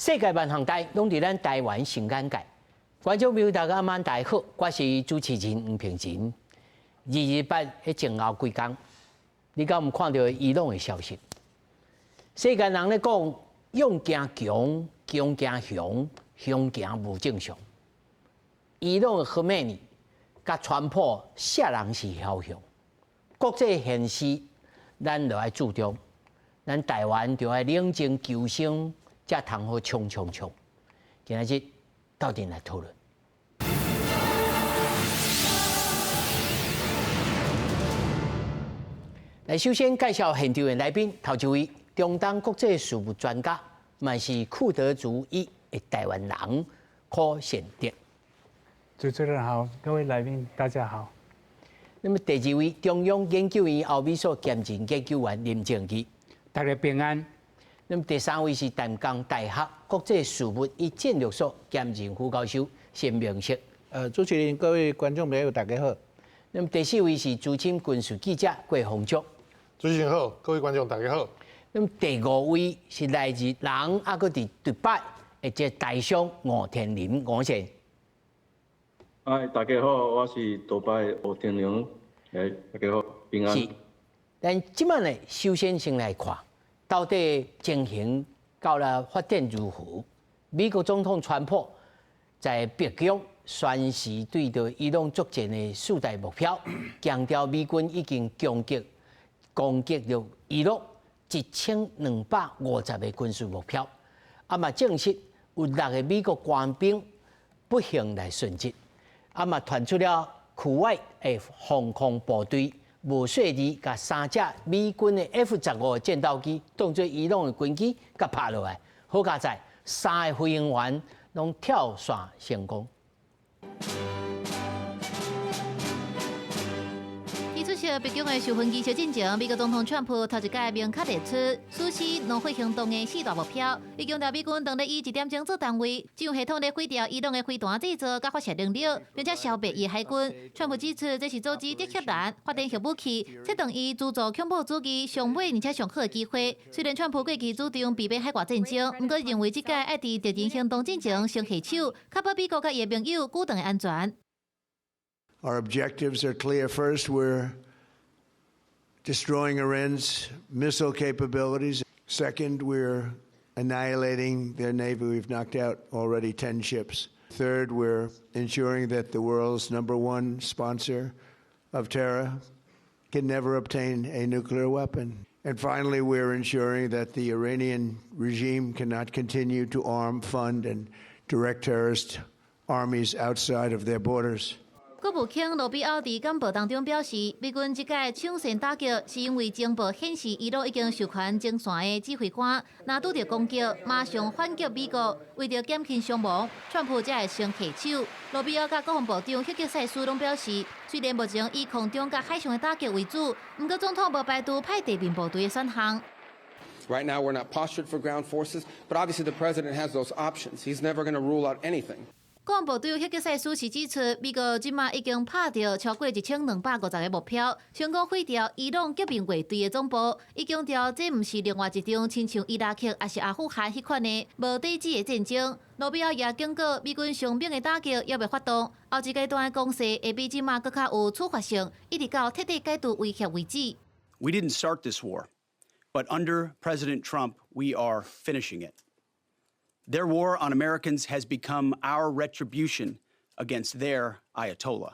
世界萬項代攏佇咱台灣上眼界。觀眾朋友大家晚大好，我是主持人黃平仁。228彼前後幾工，你敢有看著伊朗的消息？世間人咧講，勇驚強，強驚熊，熊驚無正常。伊朗的賀美尼佮川普啥人是梟雄？國際現實，咱著愛注重，咱台灣著愛冷靜求生，才通好衝衝衝。今仔日鬥陣來討論。來，首先介紹現場的來賓，頭一位中東國際事務專家，嘛是庫德族裔的台灣人柯賢德。主持人好，各位來賓大家好。那麼第二位中央研究院歐美所兼任研究員林正義，大家平安。那麼第三位是淡江大學國際事務與戰略所兼任副教授陳明色。主持人，各位觀眾朋友大家好。那麼第四位是資深軍事記者郭鴻竹。主持人好，各位觀眾大家好。那麼第五位是來自人猶閣佇迪拜的這台商吳天林吳先。嗨，大家好，我是杜拜吳天林。哎，大家好，平安。是，咱這擺呢，首先先來看，到底情形到了發展如何？美國總統川普在白宮宣示對著伊朗作戰的四大目標，強調美軍已經攻擊著伊朗1250個軍事目標，啊嘛證實有六個美國官兵不幸來殉職，啊嘛傳出了庫威的防空部隊無細膩，共三架美軍的 F-15戰鬥機當做伊朗的軍機共拍落來，好佳哉，三个飛行員攏跳傘成功。出席白宮的授勳儀式進前，美國總統川普頭一擺明確提出實施怒火行動的四大目標。伊強調美軍當咧以一點鐘做單位，只用系統咧毀掉伊朗的飛彈製造佮發射能力，並且消滅伊的海軍。川普指出，這是阻止德黑蘭發展核武器、切斷伊資助恐怖主義上尾而且上好的機會。雖然川普過去主張避免海外戰爭，毋過認為這擺愛佇敵人行動進前先下手，確保美國佮伊的盟友舉盾的安全。 Our objectives are clear. First, we're destroying Iran's missile capabilities. Second, we're annihilating their navy. We've knocked out already 10 ships. Third, we're ensuring that the world's number one sponsor of terror can never obtain a nuclear weapon. And finally, we're ensuring that the Iranian regime cannot continue to arm, fund, and direct terrorist armies outside of their borders. 國務卿羅比奧佇簡報當中表示，美軍這擺搶先打擊，是因為情報顯示伊朗已經授權前線的指揮官，若拄著攻擊，馬上反擊美國，為著減輕傷亡，川普才會先下手。羅比奧佮國防部長赫格塞斯攏表示，雖然目前以空中佮海上的打擊為主，毋過總統無排除派地面部隊的選項。 Right now, we're not postured for ground forces, but obviously the president has those options. He's never going to rule out anything. 國防部長赫格塞斯是指出，美國這馬已經拍著超過1250個目標，成功毀掉伊朗革命衛隊的總部。伊強調，這毋是另外一場親像伊拉克抑是阿富汗彼款的無底止的戰爭。羅比奧也警告，美軍上猛的打擊猶未發動，後一階段的攻勢會比這馬閣較有處罰性，一直到徹底解除威脅為止。 We didn't start this war, but under President Trump, we are finishing it. Their war on Americans has become our retribution against their Ayatollah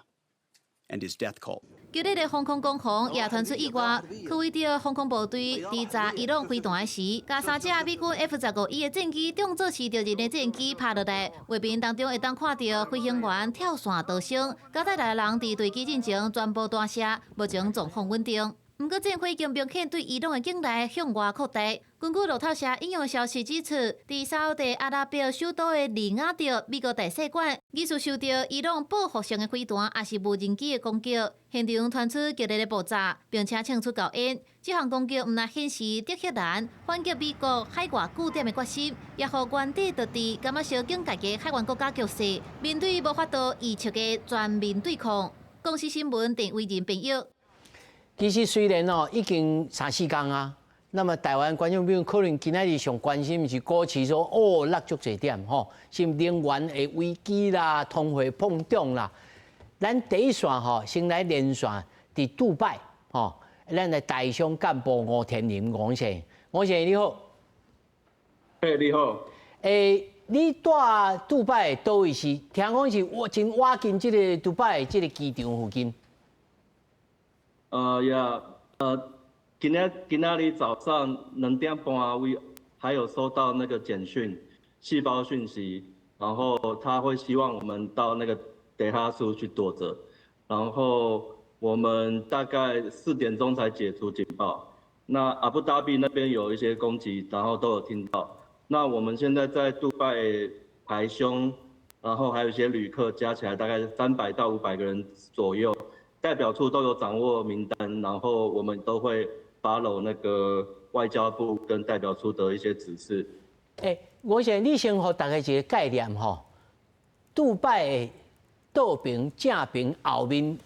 and his death cult. 激烈的防空攻防也傳出意外，科威特防空部隊佇炸伊朗飛彈時，共三架美軍 F-15E 的戰機當作是敵人的戰機拍落來，畫面當中會當看著飛行員跳傘逃生，駕駛內人佇墜機進前全部彈射，目前狀況穩定。毋過戰火已經明顯對伊朗的境內向外擴大。根據路透社引用消息指出，佇沙烏地阿拉伯首都的利雅得美國大使館，疑似受著伊朗報復性的飛彈，抑是無人機的攻擊，現場傳出激烈的爆炸，並且衝出厚煙。這項攻擊毋但顯示德黑蘭反擊美國海外據點的決心，也予原底就佇感覺相警戒的海灣國家局勢，面對無法度預測的全面對抗。公視新聞鄭偉仁編譯。其實雖然哦已經三四工啊，那麼台灣觀眾朋友可能今仔日上關心是股市說哦落足濟點吼，是能源的危機啦、通貨膨脹啦。咱第一線吼，先來連線佇杜拜吼，咱的台商幹部吳天林吳先，吳先生你好。嘿，你好。你住杜拜佗位是？聽講是我真倚近這个杜拜這个機場附近。Yeah，今仔日早上2點半，我還有收到那個簡訊、細胞訊息，然後他會希望我們到那個德哈蘇去躲着，然後我們大概4點鐘才解除警報。那阿布達比那邊有一些攻擊，然後都有聽到。那我們現在在杜拜排兇，然後還有一些旅客，加起來大概300到500個人左右。代表處都有掌握名單，然後我們都會 follow 那個外交部跟代表處的一些指示。我想你先予大家一个概念吼，杜拜的倒爿、正爿、後面，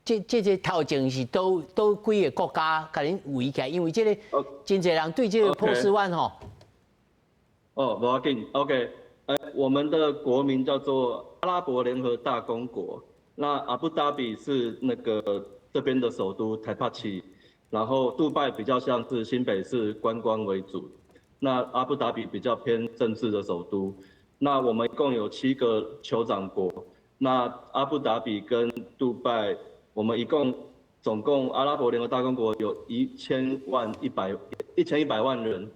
這頭前是佗佗幾个國家共恁圍起來？因為這个真濟人對這个波斯灣吼。哦，無要緊，OK。我們的國名叫做阿拉伯聯合大公國。那阿布達比是那個這邊的首都台帕奇，然後杜拜比較像是新北市觀光為主，那阿布達比比較偏政治的首都。那我們一共有七個酋長國，那阿布達比跟杜拜，我們一共總共阿拉伯聯合大公國有1100萬人，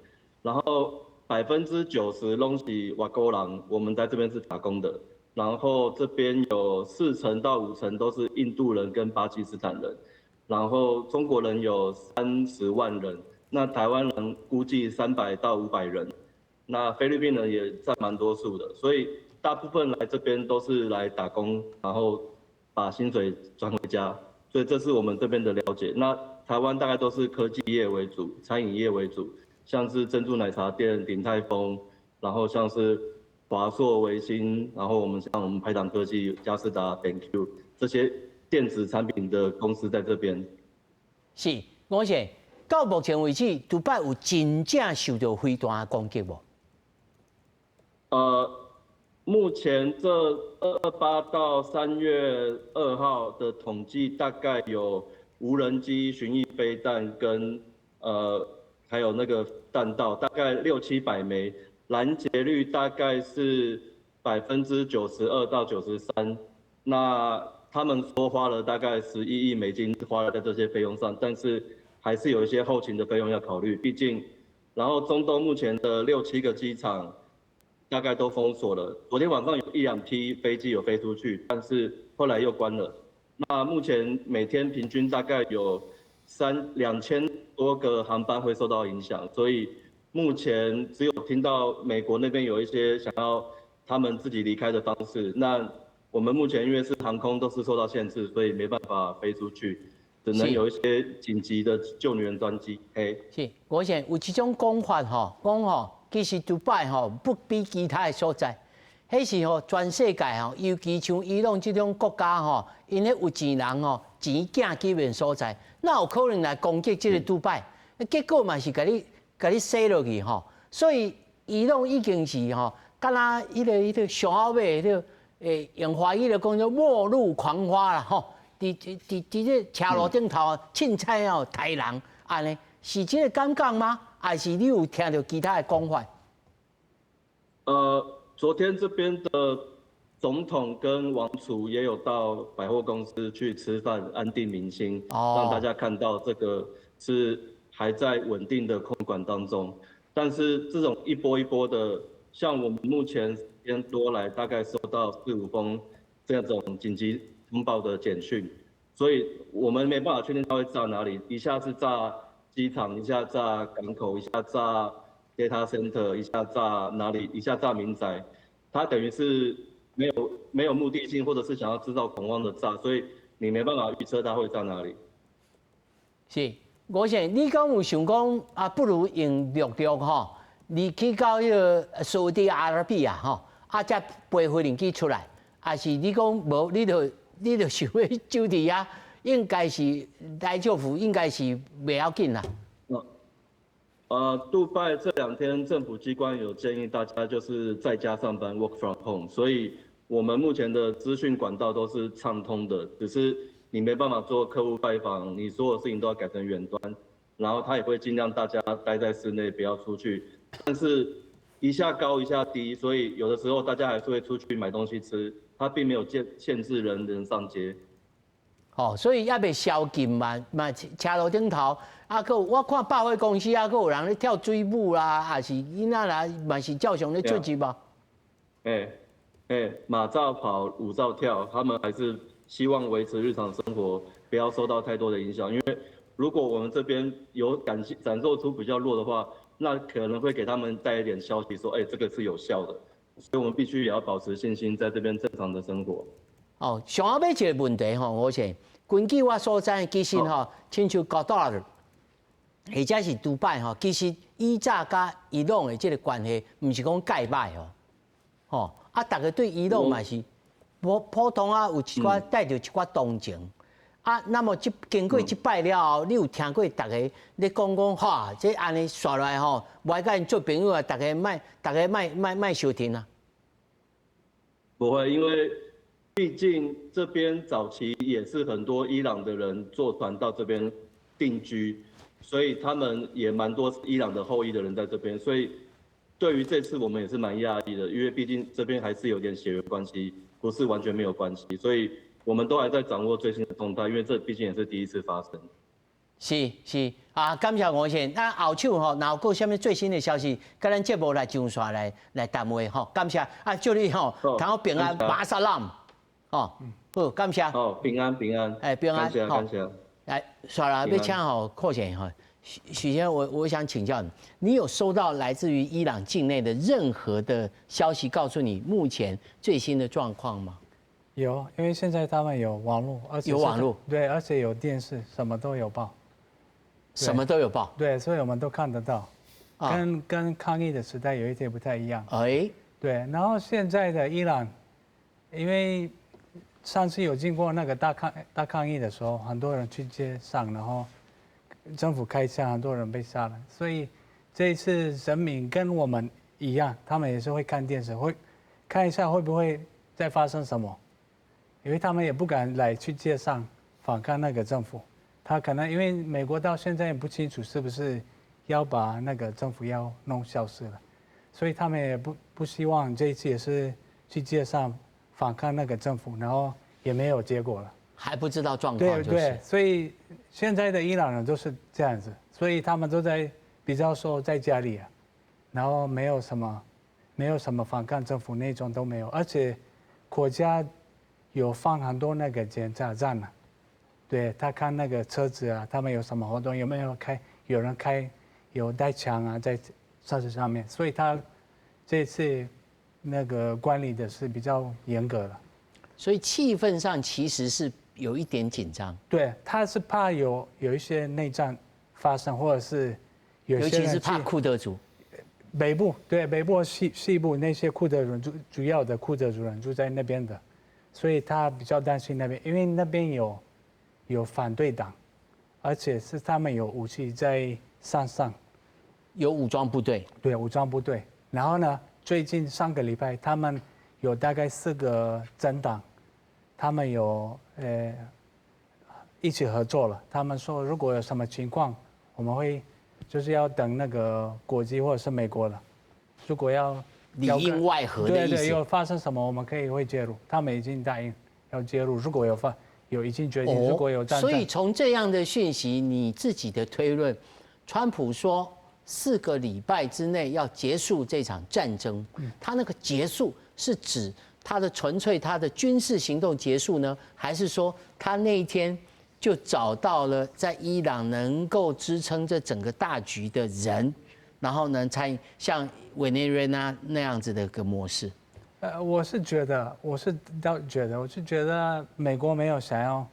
然後90%攏是外國人，我們在這邊是打工的。然後這邊有4成到5成都是印度人跟巴基斯坦人，然後中國人有30萬人，那台灣人估計300到500人，那菲律賓人也佔蠻多數的，所以大部分來這邊都是來打工，然後把薪水轉回家，所以這是我們這邊的了解。那台灣大概都是科技業為主，餐飲業為主，像是珍珠奶茶店、鼎泰豐，然後像是華碩、微星，然後我們像我們排檔科技、佳世達、BenQ 這些電子產品的公司在這邊。是，我想到目前為止，杜拜有真正受到飛彈攻擊無？目前這228到3月2號的統計，大概有無人機、巡弋飛彈跟還有那個彈道，大概六七百枚。攔截率大概是92%到93%，那他們說花了大概11億美金花了在這些費用上，但是還是有一些後勤的費用要考慮，畢竟，然後中東目前的六七個機場大概都封鎖了，昨天晚上有一兩批飛機有飛出去，但是後來又關了。那目前每天平均大概有2000多個航班會受到影響，所以目前只有聽到美國那邊有一些想要他們自己離開的方式。那我們目前因為是航空都是受到限制，所以沒辦法飛出去，只能有一些緊急的救援專機。嘿，是，我想有這種講法吼，講吼，其實杜拜吼不比其他的所在，彼是吼全世界吼，尤其像伊朗這種國家吼，𪜶彼有錢人吼，錢寄去的所在，哪有可能來攻擊這个杜拜？結果嘛是共你洗落去吼，所以伊朗已經是吼，敢若彼个上後尾彼个，用華語來講做末路狂花啦吼，佇這車路頂頭凊彩哦刣人按呢，是這个感覺嗎？還是你有聽著其他的講法？昨天這邊的總統跟王儲也有到百貨公司去吃飯，安定民心，讓大家看到這個是還在穩定的控管當中。但是這種一波一波的，像我們目前天多來大概收到四五封這種緊急通報的簡訊，所以我們沒辦法確定它會炸哪裡，一下是炸機場，一下炸港口，一下炸 data center，一下炸哪裡，一下炸民宅，它等於是沒有目的性，或者是想要製造恐慌的炸，所以你沒辦法預測它會炸哪裡。是，我想你敢有想講啊，不如用陸路吼，你去到彼个沙特阿拉伯啊吼，啊才飛飛行機出來，還是你講無，你就想欲守佇遐，應該是來祝福，應該是袂要緊啦。杜拜這兩天政府機關有建議大家就是在家上班 work from home，所以我們目前的資訊管道都是暢通的，只是你沒辦法做客戶拜訪，你所有事情都要改成遠端，然後他也會盡量大家待在室內，不要出去。但是一下高一下低，所以有的時候大家還是會出去買東西吃，他並沒有限制人人上街。哦，所以猶未宵禁嘛，嘛車路頂頭，啊，閣有我看百貨公司啊，閣有人咧跳水舞啦，還是囡仔啦，嘛是照常咧出入吧。欸欸，馬照跑，舞照跳，他們還是希望維持日常生活，不要受到太多的影響。因為如果我們這邊有展露出比較弱的話，那可能會給他們帶一點消息，說，欸，這個是有效的。所以我們必須也要保持信心，在這邊正常的生活。哦，上後尾一個問題吼，我想根據我所知，其實吼，親像卡塔爾或者是杜拜吼，其實以早佮伊朗的這個關係，毋是講蓋歹哦，吼啊，逐家對伊朗嘛是普普通啊，有一寡帶著一寡同情啊。那麼這經過這擺了後，你有聽過逐家咧講講哈？這按呢煞落來吼，無愛佮𪜶做朋友啊，逐家莫，逐家莫莫莫相挺啊？不會，因為畢竟這邊早期也是很多伊朗的人坐船到這邊定居，所以他們也蠻多伊朗的後裔的人在這邊，所以對於這次我們也是蠻訝異的，因為畢竟這邊還是有點血緣關係，不是完全沒有關係，所以我們都還在掌握最新的動態，因為這畢竟也是第一次發生。是是啊，感謝吳先生。啊，後手吼，若有閣啥物最新的消息，佮咱節目來上線來來談話吼。感謝啊，祝你吼，通好平安，مع السلامة。哦，好，感謝。好，平安平安。哎，平安。感謝感謝。來，煞來欲請吼，闊賢哈，許先生，我想請教你，你有收到來自於伊朗境內的任何的消息，告訴你目前最新的狀況嗎？有，因為現在他們有網絡，而且有網絡，對，而且有電視，什麼都有報。什麼都有報。對，所以我們都看得到，跟抗議的時代有一點不太一樣。哎，對，然後現在的伊朗，因為上次有經過那個大抗議的時候，很多人去街上，然後政府開槍，很多人被殺了。所以這一次人民跟我們一樣，他們也是會看電視，會看一下會不會再發生什麼，因為他們也不敢來去街上反抗那個政府。他可能因為美國到現在也不清楚是不是要把那個政府要弄消失了，所以他們也不希望這一次也是去街上反抗那個政府，然後也沒有結果了，還不知道狀況。對對，所以現在的伊朗人都是這樣子，所以他們都在比較說在家裡啊，然後沒有什麼反抗政府那種都沒有，而且國家有放很多那個檢查站啊，對他看那個車子啊，他們有什麼活動，有沒有開，有人開，有帶槍啊在車子上面，所以他這次那個管理的是比較嚴格了，所以氣氛上其實是有一點緊張。對，他是怕有一些內戰發生，或者是有尤其是怕庫德族。北部對北部西部那些庫德人主要的庫德族人住在那邊的，所以他比較擔心那邊，因為那邊有反對黨，而且是他們有武器在山上，有武裝部隊。對，武裝部隊。然後呢，最近上個禮拜，他們有大概四個政黨，他們有一起合作了。他們說，如果有什麼情況，我們會就是要等那個國際或者是美國了。如果要裡應外合的意思。對對，有發生什麼，我們可以會介入。他們已經答應要介入。如果有已經決定，如果有戰爭。所以從這樣的訊息，你自己的推論，川普說4個禮拜之內要結束這場戰爭，他那個結束是指他的純粹他的軍事行動結束呢，還是說他那一天就找到了在伊朗能夠支撐這整個大局的人，然後呢參與像委內瑞拉那樣子的一個模式？我是覺得美國沒有想要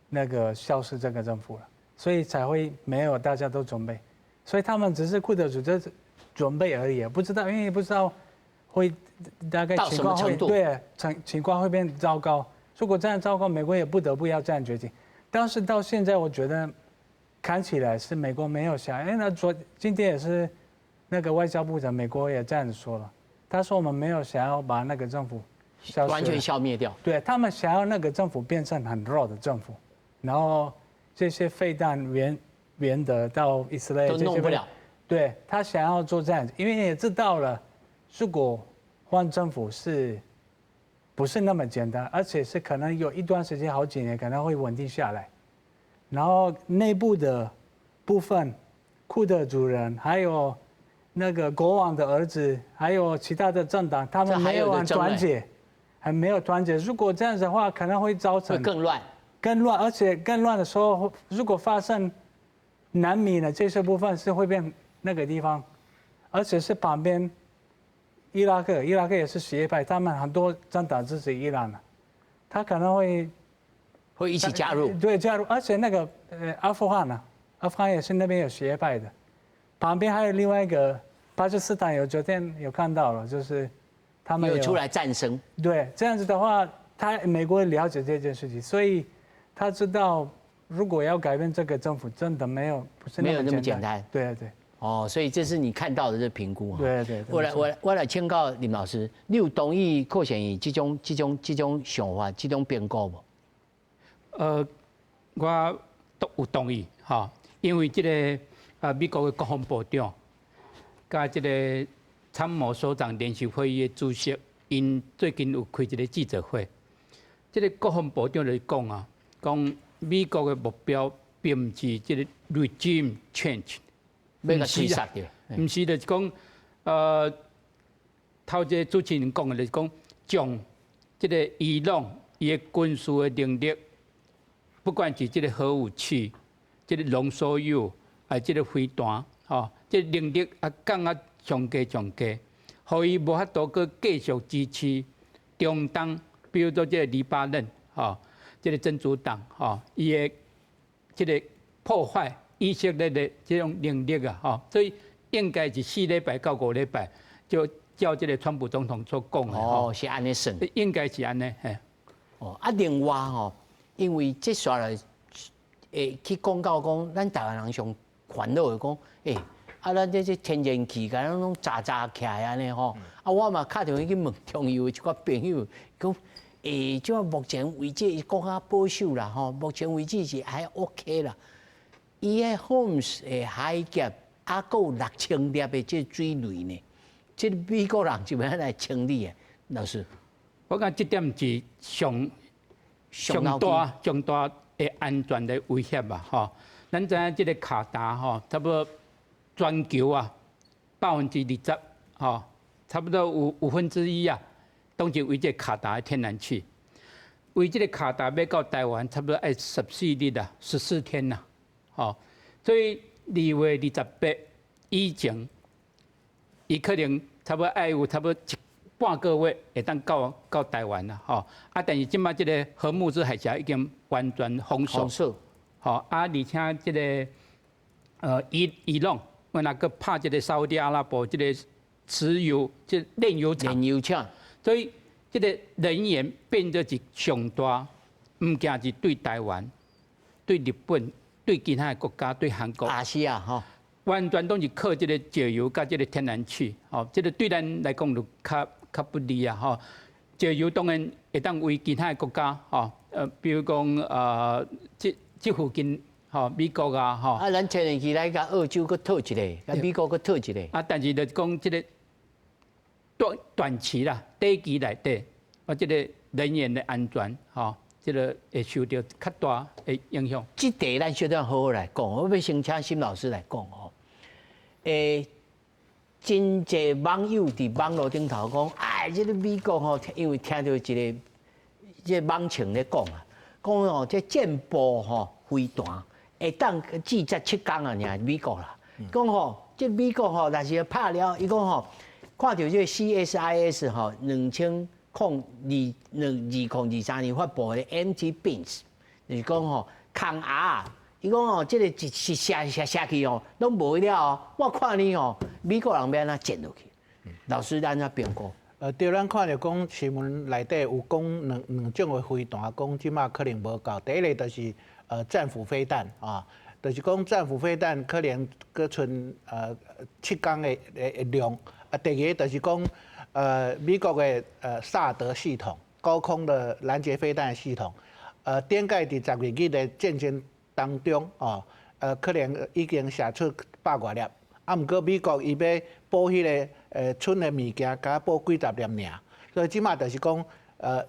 那個消失這個政府了，所以才會沒有大家都準備。所以他們只是庫德族這準備而已，不知道，因為不知道會大概情況會對情況會變糟糕。如果這樣糟糕，美國也不得不要這樣決定。但是到現在，我覺得看起來是美國沒有想，哎，那今天也是那個外交部長，美國也這樣子說了，他說我們沒有想要把那個政府完全消滅掉，對，他們想要那個政府變成很弱的政府，然後這些飛彈遠遠的到以色列都弄不了。對，他想要做這樣子，因為也知道了，如果換政府是不是那麼簡單，而且是可能有一段時間好幾年可能會穩定下來，然後內部的部分，庫德族人，還有那個國王的兒子，還有其他的政黨，他們沒有很團結，還沒有團結。如果這樣子的話，可能會造成更亂，更亂，而且更亂的時候，如果發生難民的這些部分是會變那個地方，而且是旁邊伊拉克，伊拉克也是什葉派，他們很多政黨支持伊朗的，他可能會會一起加入，對，加入，而且那個阿富汗呢，阿富汗也是那邊有什葉派的，旁邊還有另外一個巴基斯坦，有昨天有看到了，就是他們有出來戰聲，對，這樣子的話，他美國了解這件事情，所以他知道如果要改變這個政府，真的沒有不是沒有那麼簡單，對對。哦，所以這是你看到的這評估哈。對對。我來請教林老師，你有同意柯賢宇這種想法、這種評估無？我都有同意哈，因為這個美國的國防部長佮這個參謀首長聯席會議的主席，𪜶最近有開一個記者會，這個國防部長就講啊，講美國的目標並毋是這個 regime change。欲共推殺掉，毋是就是講，頭一個主持人講的就是講，將這個伊朗伊的軍事的能力，不管是這個核武器、這個濃縮鈾，還這個飛彈，吼，這個能力啊降啊上低上低，予伊無法度閣繼續支持中東，比如說這個黎巴嫩，吼，這個真主黨，吼，伊的這個破壞以色列的這種能力啊，吼，所以應該是4禮拜到5禮拜，就照這個川普總統所講的。哦，是按呢算。應該是按呢，嘿。哦，啊，另外吼，因為這紲來會去講到講，咱台灣人上煩惱的講，欸，啊，咱這天然氣敢若攏閘閘起來按呢吼，啊，我嘛敲電話去問中油的一寡朋友，講，欸，這目前為止講較保守啦吼，目前為止是還 OK 啦。伊的荷姆茲的海峽猶閣有6000粒的這水雷呢，這美國人就欲按怎來清理的？老師，我感覺這點是上上大上大的安全的威脅吧，吼。咱知影這個卡達吼，差不多全球啊20%，吼，差不多有1/5啊，攏是為這個卡達的天然氣。為這個卡達欲到台灣，差不多愛14日啊，14天呐，吼。所以2月28以前，伊可能差不多愛有差不多一半個月會當到台灣啦，吼。啊，但是這擺這個荷姆茲海峽已經完全封鎖，吼啊，而且這個伊朗，原來閣拍這個沙烏地阿拉伯這個石油這煉油廠，煉油廠，所以這個能源變做是上大，毋僅是對台灣、對日本、對其他的國家、對韓國、亞細亞吼，完全攏是靠這個石油佮這個天然氣，吼，這個對咱來講就較較不利啊，吼。石油當然會當為其他的國家，吼，比如講這附近，吼，美國啊，吼。啊，咱天然氣來共澳洲閣討一个，共美國閣討一个。啊，但是就是講這個短短期啦，短期內底，啊，這個能源的安全，吼，這個會受著較大的影響。這題咱小等好好來講，我欲先請沈老師來講吼。欸，真濟網友佇網路頂頭講，哎，這個美國吼，因為聽著一個這個網情咧講啊，講吼這戰斧吼飛彈會當駐紮7工啊，爾美國啦，講吼這美國吼，若是拍了，伊講吼，看著這個 CSIS 吼2023年發布的 Empty Bins，就是講吼空盒。伊講哦，這個一是射射射去哦，攏無了哦。我看你哦，美國人欲按怎戰落去？老師，按怎評估？對，咱看著講新聞內底有講兩種的飛彈，講這馬可能無夠。第一個就是戰斧飛彈啊，就是講戰斧飛彈可能閣賰7天的量。啊，第二個就是講美國的薩德系統，高空的攔截飛彈系統，頂擺佇12日的戰爭當中，哦，可能已經射出百外粒。啊，毋過美國伊欲補彼个賰的物件，敢補幾十粒爾。所以這馬就是講，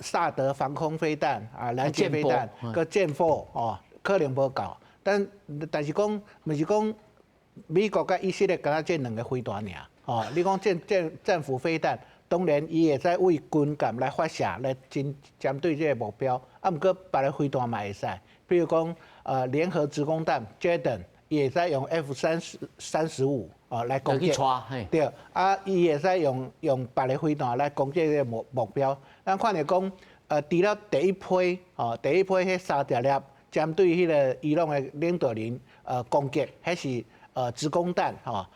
薩德防空飛彈啊，攔截飛彈，閣戰斧哦，可能無夠。但是講，毋是講美國佮以色列敢若這兩个飛彈爾。哦，你講戰斧飛彈，當然伊會使為軍艦來發射，來針對這个目標。啊，毋過別个飛彈嘛會使，比如講，聯合直攻彈 JDAM 伊會使用 F-35哦來攻擊，對，啊，伊會使用別个飛彈來攻擊這个目標。咱看著講，除了第一批，哦，第一批彼30粒針對彼个伊朗的領導人攻擊，彼是直攻彈，吼，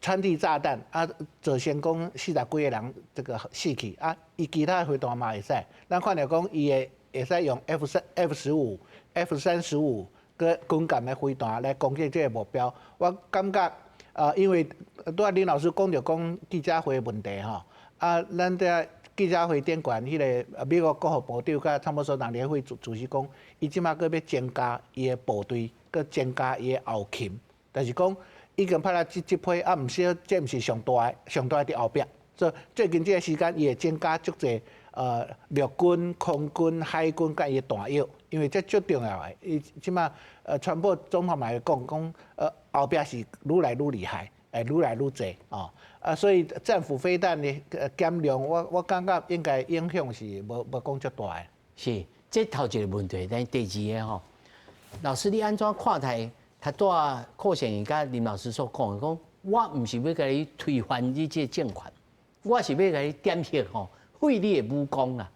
穿地炸彈啊，造成講40幾个人這个死去啊，伊其他飛彈嘛會使。咱看著講，伊會使用 F 3、F-15、F-35閣軍艦的飛彈來攻擊這个目標。我感覺啊，因為拄仔林老師講著講記者會的問題吼，啊，咱這記者會頂懸彼个美國國防部長佮參謀總長聯會主席講，伊這馬閣欲增加伊的部隊，閣增加伊的後勤，就是講已經拍了這批啊，毋是這毋是上大的，上大的佇後壁。所以最近這个時間，伊會增加足濟陸軍、空軍、海軍佮伊的彈藥，因為這足重要的。伊這馬川普總統嘛會講講，後壁是愈來愈厲害，會愈來愈濟哦。啊，所以戰斧飛彈的減量，我感覺應該影響是無講足大的。是，這頭一个問題，但第二个吼，老師你按怎看待？他拄仔寇先生佮林老師所講的，講我毋是欲共你推翻你這个政權，我是欲共你點火吼，廢你的武功啦。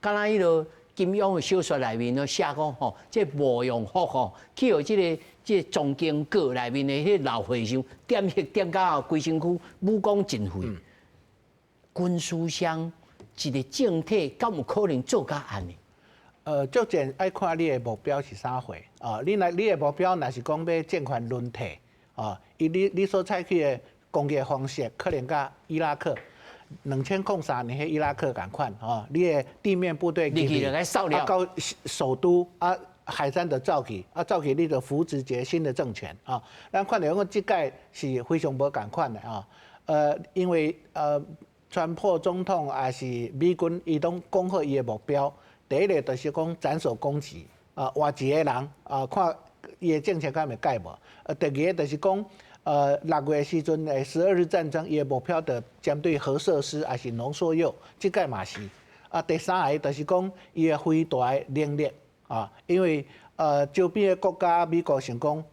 敢若彼个金庸的小說內面攏寫講吼，這慕容復吼，去予這个中經閣內面的彼老和尚點火點到規身軀武功盡廢。軍事上一个政體，敢有可能做到按呢？作戰愛看你的目標是啥貨啊？你的目標若是講欲政權輪替啊，伊你所採取的攻擊方式，可能佮伊拉克2003年彼伊拉克仝款吼，你的地面部隊入去啊，到首都啊，海山就走去，啊走去你就扶植一个新的政權啊。咱看著講這擺是非常無仝款的啊。因為川普總統抑是美軍，伊攏講好伊的目標。第一个就是講斬首攻擊，啊，活一个人，啊，看伊的政策敢會改無？第二个就是講，6月時陣的12日戰爭，伊的目標就針對核設施，抑是濃縮鈾，這擺嘛是。啊，第三个就是講伊的飛彈能力，啊，因為周邊的國家美國想講，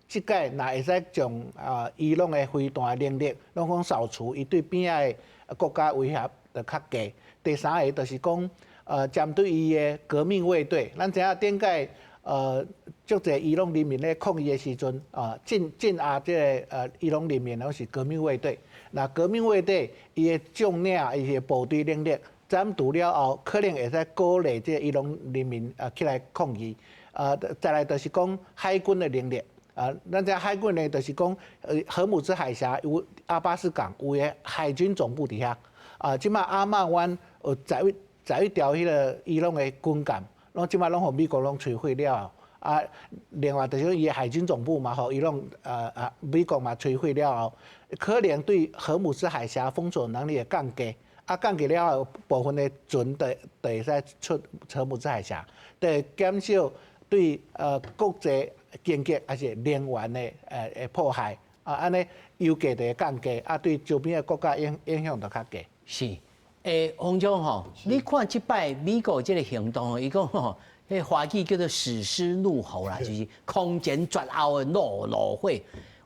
這擺若會使將啊伊朗的飛彈能力攏講掃除，伊對邊仔的國家威脅就較低。第三个就是講，針對伊的革命衛隊，咱知影頂擺足濟伊朗人民咧抗議的時陣，啊，鎮壓這个伊朗人民攏是革命衛隊。那革命衛隊伊的將領、伊的部隊能力斬除了後，可能會使鼓勵這个伊朗人民啊起來抗議。啊，再來就是講海軍的能力。啊，咱知海軍呢，就是講，荷姆茲海峽有阿巴斯港有个海軍總部佇遐。啊，這馬阿曼灣有十一條彼个伊朗的軍艦，攏這馬攏予美國攏摧毀了後，啊，另外就是伊的海軍總部嘛，予伊朗美國嘛摧毀了後，可能對荷姆茲海峽封鎖能力會降低，啊，降低了後，部分的船就會使出荷姆茲海峽，就會減少對國際經濟抑是能源的破壞，啊，按呢油價就會降低，啊，對周邊的國家影響就較低。是。洪總吼，你看這擺美國這个行動，伊講吼，彼華語叫做史詩怒吼啦，就是空前絕後的怒火。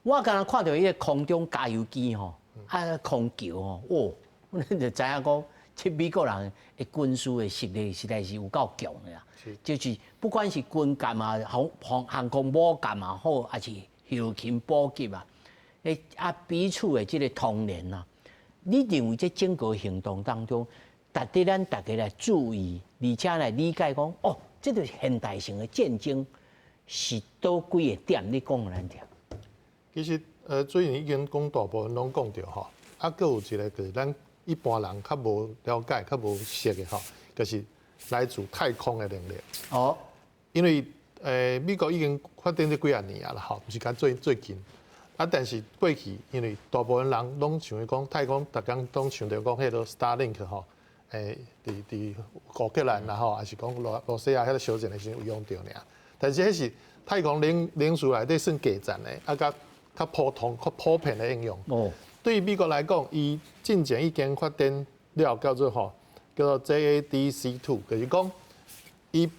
我敢若看著彼个空中加油機吼，啊空橋吼，哦，咱就知影講，這美國人的軍事的實力實在是有夠強的啦。就是不管是軍艦啊、航空母艦嘛好，抑是後勤補給啊，啊彼此的這个通聯啊。你認為這整個行動當中，值得咱大家來注意，而且來理解講，哦，這就是現代性的戰爭。是佗幾个點？你講予咱聽。其實，最近已經講大部分攏講著吼，啊，閣有一個就是咱一般人較無了解、較無熟的吼，就是來自太空的能力。因為美國已經發展這幾仔年啊啦，吼，毋是講最最近。啊，但是過去因為大部分人攏想講太空，逐工攏想著講彼个 Starlink 吼，佇烏克蘭啦吼，抑是講羅羅西亞彼个相戰的時陣有用著爾。但是彼是太空領域內底算基層的，啊，較較普通、較普遍的應用。對美國來講，伊進前已經發展了叫做吼，叫做 JADC2，就是講伊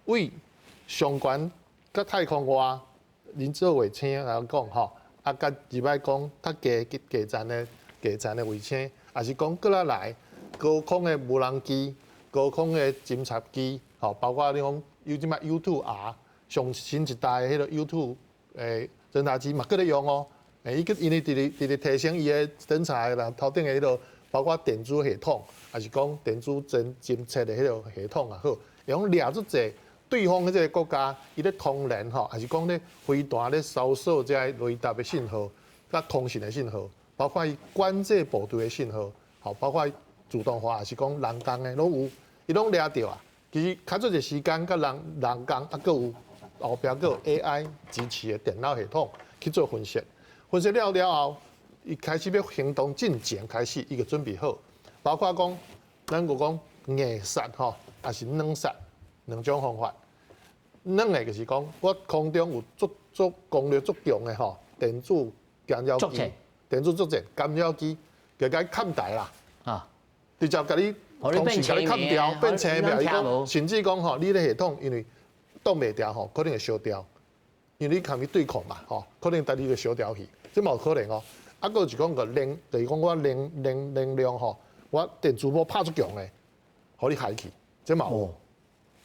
為上懸佮太空外人造衛星來講吼，啊，佮入來講較低低層的低層的衛星，抑是講閣來來高空的無人機、高空的偵察機，吼，包括你講有這擺 U2R 上新一代的彼个 U2 偵察機嘛，閣咧用哦。伊閣因為直直直直提升伊的偵察的啦，頭頂的彼个包括電子系統，抑是講電子偵偵測的彼个系統也好，會用掠足濟對方的這个國家，伊咧通聯吼，抑是講咧飛彈咧搜索這个雷達的信號，佮通訊的信號，包括伊管制部隊的信號，吼，包括自動化，抑是講人工的攏有，伊攏掠著啊。其實較早一時間，佮人人工啊，閣有後壁閣有 AI 支持的電腦系統去做分析，分析了了後，伊開始欲行動進前開始，伊就準備好，包括講咱閣講硬殺吼，抑是軟殺兩種方法。軟的就是講，我空中有足足功力足強的吼電子干擾機，電子作戰干擾機，就共伊崁台啦，直接共你同時共你崁掉，變青名。伊講，甚至講吼，你的系統因為擋袂牢吼，可能會燒掉，因為你共伊對抗嘛，吼，可能逐日就燒掉去，這嘛有可能哦。啊，閣有一講個能，就是講我能能能量吼，我電磁波拍足強的，予你害去，這嘛有，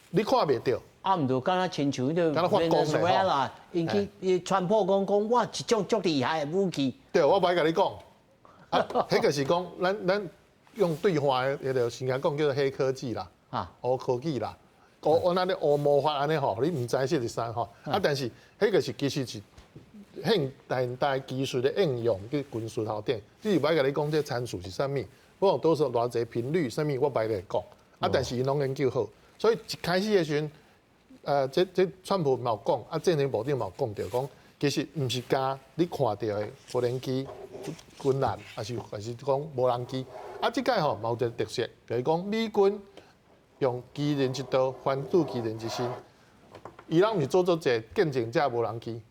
你看袂著。啊，毋著敢若親像彼个敢若發光的啦，𪜶去伊川普講講我一種足厲害的武器。對，我無愛共你講，啊，彼個是講咱咱用對話的彼个先講叫做黑科技啦，烏科技啦，烏我那咧烏魔法按呢吼，你毋知這是啥吼，啊，但是彼個是其實是現代技術的應用佇軍事頭頂，只是無愛共你講這參數是啥物，我講多少偌濟頻率，啥物我無愛共你講，啊，但是𪜶攏研究好，所以一開始的時陣。這這川普嘛有講，啊，戰爭部長嘛有講著講，其實毋是干你看著的無人機、軍艦，抑是抑是講無人機。啊，這擺吼嘛有一個特色，就是講美軍用其人之道還治其人之身。伊攏毋是做做濟建成這無人機，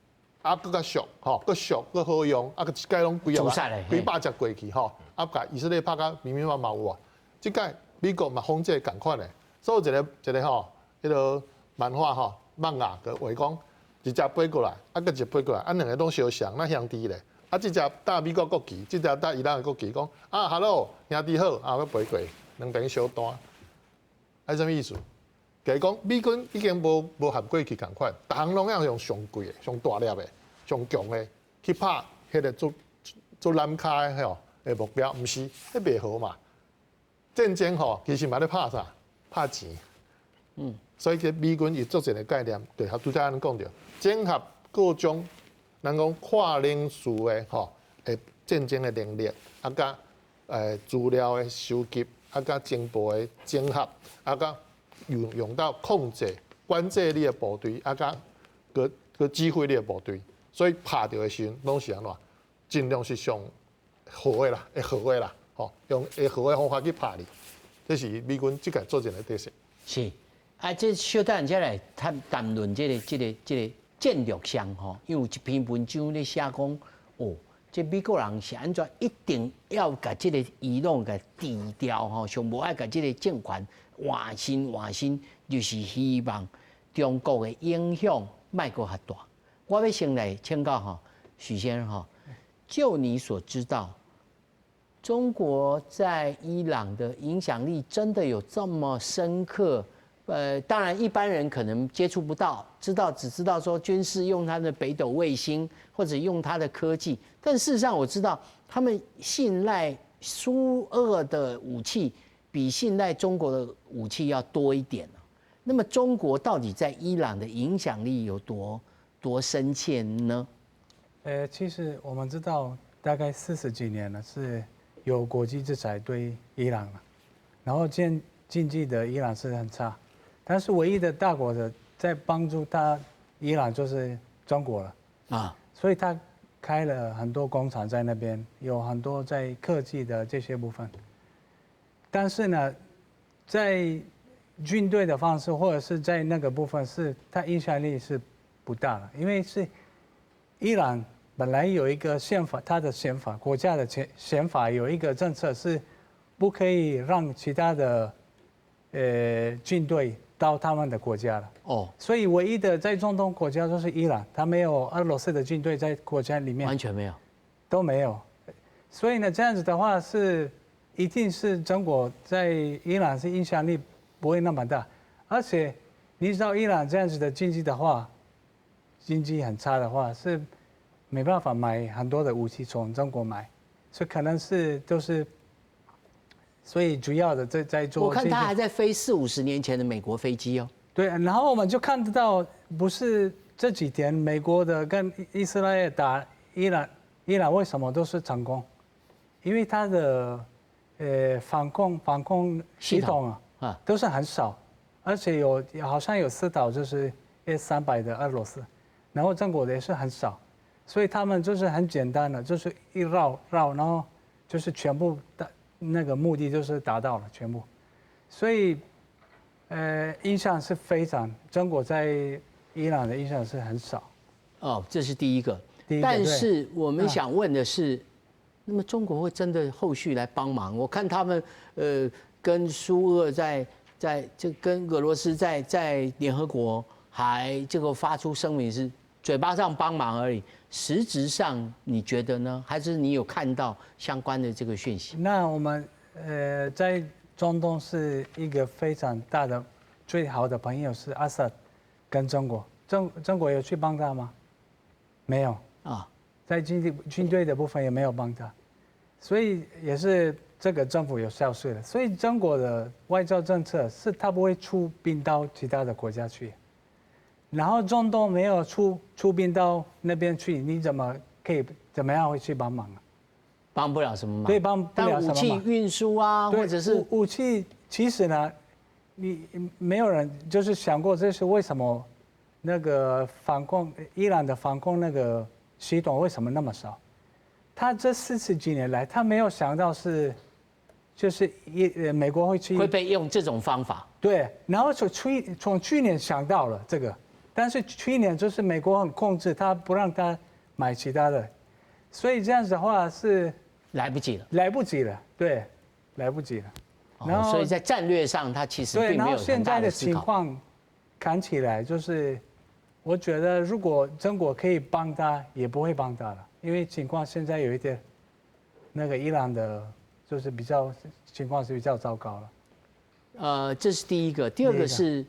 啊，閣較俗吼，閣俗閣好用，啊，閣一擺攏幾啊幾百隻過去吼，啊，共以色列拍甲密密麻麻有啊。這擺美國嘛仿這仝款的，所以一个一个吼，彼个漫畫吼，漫畫個話講，一隻飛過來，啊，閣一隻飛過來，啊，兩个攏相像，若兄弟咧。啊，這隻搭美國國旗，這隻搭伊朗的國旗，講啊，Hello，兄弟好，啊，閣飛過，兩邊相單，啊，啥物意思？就是講美軍已經無無和過去仝款，逐項攏要用上貴的、上大粒的、上強的去拍彼个做做難跤的吼的目標，毋是，彼袂好嘛。戰爭吼，其實嘛咧拍啥？拍錢。所以，這美軍伊作戰的概念，對，拄才按呢講著，整合各種，咱講跨領域的吼，的戰爭的能力，啊，佮資料的收集，啊，佮情報的整合，啊，佮用用到控制、管制你的部隊，啊，佮閣閣指揮你的部隊，所以拍著的時陣攏是按怎？盡量是上好的啦，會好的啦，吼，用會好的方法去拍你，這是美軍這個作戰的特色。是。啊，這小等下來談談論這个、這个、這个戰略上吼，因為有一篇文章咧寫講，哦，這美國人是按怎一定要共這个伊朗共治掉吼，上無愛共這个政權換新換新，就是希望中國的影響莫閣較大。我欲先來請教吼許先生吼，就你所知道，中國在伊朗的影響力真的有這麼深刻？當然一般人可能接觸不到，知道只知道說軍事用他的北斗衛星或者用他的科技，但事實上我知道他們信賴蘇俄的武器比信賴中國的武器要多一點。那么中国到底在伊朗的影响力有多深切呢？其实我们知道，大概四十几年了，是有国际制裁对伊朗了，然后经济的伊朗是很差，但是唯一的大国的在帮助他伊朗就是中国了啊，所以他开了很多工厂在那边，有很多在科技的这些部分，但是呢，在军队的方式或者是在那个部分是它影响力是不大了，因为是伊朗本来有一个宪法，它的宪法国家的宪法有一个政策是不可以让其他的军队到他们的国家了。哦，所以唯一的在中东国家就是伊朗，他没有俄罗斯的军队在国家里面，完全没有，都没有。所以呢，这样子的话是一定是中国在伊朗是影响力不会那么大，而且你知道伊朗这样子的经济的话，经济很差的话是没办法买很多的武器从中国买，所以可能是都是，所以主要的在做。我看他还在飞四五十年前的美国飞机哦。对，然后我们就看得到，不是这几天美国的跟以色列打伊朗，伊朗为什么都是成功？因为他的防空系统啊。都是很少，而且有好像有四套就是 S-300的俄罗斯，然后中国的也是很少，所以他们就是很简单的，就是一绕绕，然后就是全部的那个目的就是达到了全部，所以影响是非常，中国在伊朗的影响是很少。哦，这是第一个。但是我们想问的是，那么中国会真的后续来帮忙？我看他们跟苏俄在这跟俄罗斯在联合国还这个发出声明，是嘴巴上帮忙而已，实质上你觉得呢？还是你有看到相关的这个讯息？那我们在中东是一个非常大的最好的朋友是阿萨跟中国，中国有去帮他吗？没有啊，在经济军队的部分也没有帮他，所以也是。这个政府有消失了，所以中国的外交政策是他不会出兵到其他的国家去，然后中东没有出兵到那边去，你怎么可以怎么样会去帮忙啊？帮不了什么忙。对，帮不了什么忙。武器运输啊，或者是武器，其实呢，你没有人就是想过这是为什么那个防空伊朗的防空那个系统为什么那么少？他这四十几年来，他没有想到是。就是美国会去会被用这种方法。对，然后从去年想到了这个，但是去年就是美国很控制他，不让他买其他的，所以这样子的话是来不及了，来不及了，对，来不及了。然后所以在战略上，他其实并没有现在的情况看起来就是，我觉得如果中国可以帮他，也不会帮他了，因为情况现在有一点，那个伊朗的。就是比较情况是比较糟糕了。这是第一个，第二个是，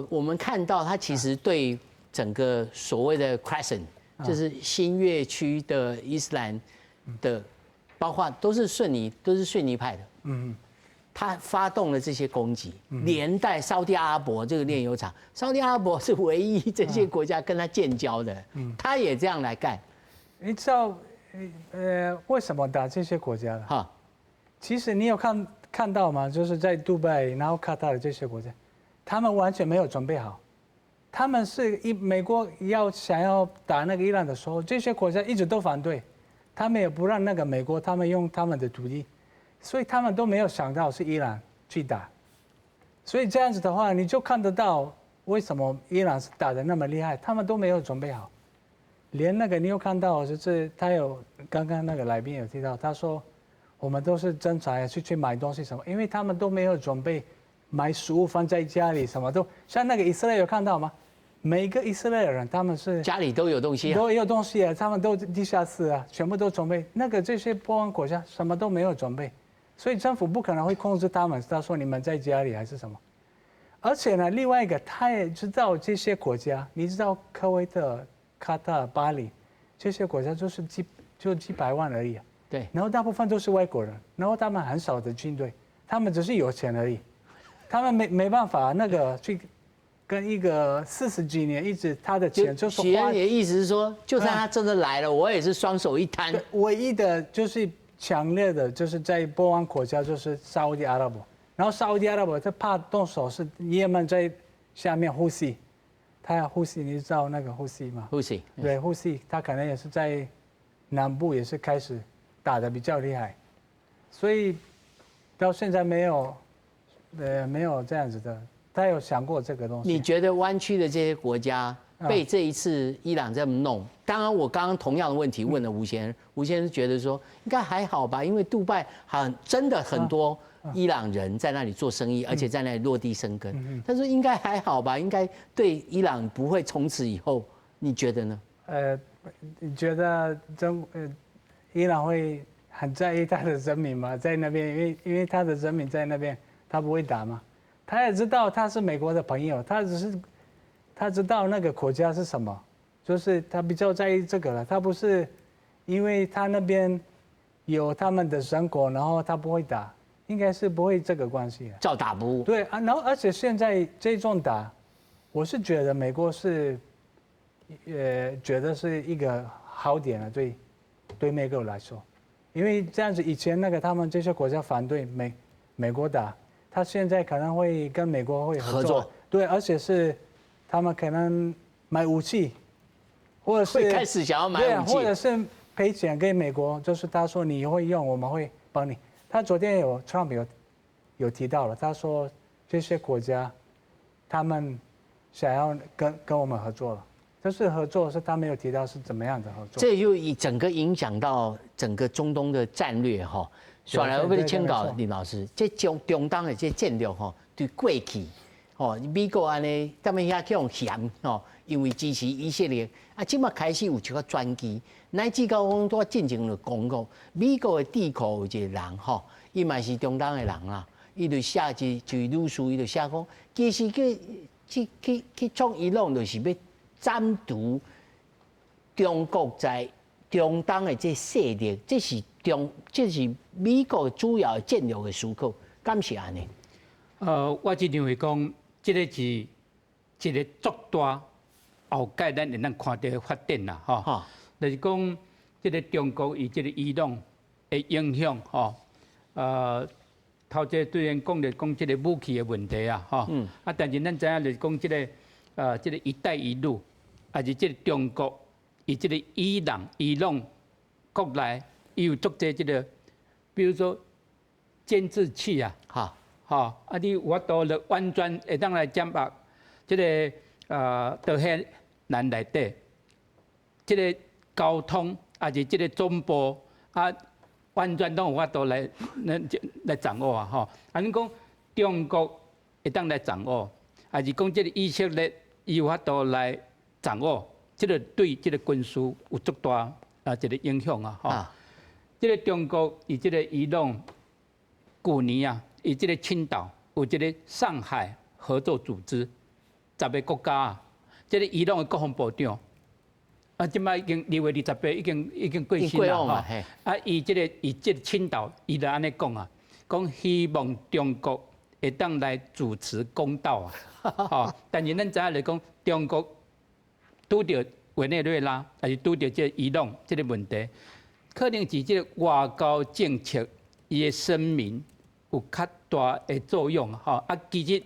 我们看到他其实对整个所谓的 Crescent，就是新月区的伊斯兰的，包括都是逊尼，都是逊尼派的。他发动了这些攻击，连带沙特阿拉伯这个炼油厂，沙特阿拉伯是唯一这些国家跟他建交的，他也这样来干。你知道，为什么打这些国家了？哈。其实你有看到吗？就是在杜拜，然后卡塔尔这些国家，他们完全没有准备好。他们是一美国要想要打那个伊朗的时候，这些国家一直都反对，他们也不让那个美国他们用他们的土地，所以他们都没有想到是伊朗去打。所以这样子的话，你就看得到为什么伊朗是打的那么厉害，他们都没有准备好。连那个你有看到，就是他有刚刚那个来宾有提到，他说，我们都是正常去买东西什么，因为他们都没有准备买食物放在家里，什么都像那个以色列有看到吗？每个以色列人他们是家里都有东西，都有东西啊，他们都地下室啊，全部都准备。那个这些波湾国家什么都没有准备，所以政府不可能会控制他们。他说你们在家里还是什么？而且呢，另外一个他也知道这些国家，你知道科威特、卡塔尔、巴林这些国家就是几百万而已啊。然后大部分都是外国人，然后他们很少的军队，他们只是有钱而已，他们没办法那个去跟一個四十幾年一直他的錢就是許安的意思是說，就算他真的來了，我也是雙手一攤。唯一的就是強烈的，就是在波灣國家就是沙烏地阿拉伯，然後沙烏地阿拉伯他怕動手是也門在下面呼吸，他要呼吸，你知道那個呼吸嗎？呼吸。對，呼吸，他可能也是在南部也是開始打得比較厲害，所以到現在沒有，沒有這樣子的。他有想過這個東西？你覺得灣區的這些國家被這一次伊朗這麼弄？當然，我剛剛同樣的問題問了吳先生，吳先生覺得說應該還好吧，因為杜拜很真的很多伊朗人在那裡做生意，而且在那裡落地生根。他說應該還好吧，應該對伊朗不會從此以後，你覺得呢？你覺得伊朗會很在意他的人民嗎？在那邊，因為他的人民在那邊，他不會打嗎？他也知道他是美國的朋友，他只是他知道那個國家是什麼，就是他比較在意這個了。他不是因為他那邊有他們的人口，然後他不會打，應該是不會這個關係。照打不誤。對啊，然後而且現在這種打，我是覺得美國是，覺得是一個好點了，對美國來說，因為這樣子以前那個他們這些國家反對美國打。他現在可能會跟美國會合作，對，而且是他們可能買武器，或者是會開始想要買武器，或者是賠錢給美國，就是他說你會用，我們會幫你。他昨天有 Trump 有提到了，他說這些國家他們想要跟我們合作了，就是合作是他沒有提到是怎麼樣的合作。這就以整個影響到整個中東的戰略哈。算來，我欲請教林老師，這中東的這戰略吼，對過去吼，美國按呢，踮遐去予嫌吼，因為支持以色列，啊，這馬開始有一個轉機，乃至到講拄進前就講過，美國的智庫有一個人吼，伊嘛是中東的人啦，伊就寫一位女士，伊就寫講，其實去創伊朗，就是欲斬除中國在中東的這勢力，這是美國主要戰略的思考，敢是按呢？我只認為講，這個是一個足大後蓋，咱會當看著的發展啦，吼。就是講，這個中國伊這個伊朗的影響，吼。頭前雖然講著講這個武器的問題啊，吼。啊，但是咱知影就是講這個一帶一路，抑是這個中國伊這個伊朗國內，伊有足濟這個，比如說監視器啊，吼，啊，你有法度就完全會當來掌握這個德黑蘭內底，這個交通，抑是這個總部啊，完全攏有法度來掌握啊，吼。啊，你講中國會當來掌握，抑是講這個以色列伊有法度來掌握，這個對這個軍事有足大啊一個影響啊，吼。這個中國伊這個伊朗，舊年啊，伊這個青島有這個上海合作組織，10個國家啊，這個伊朗的國防部長，啊，這擺已經2月28已經過身啦，吼。啊，伊這個青島，伊就按呢講啊，講希望中國會當來主持公道啊，吼。但是咱知影來講，中國拄著委內瑞拉，抑是拄著這個伊朗這個問題，可能是這個外交政策伊的聲明有較大的作用，吼。啊，其實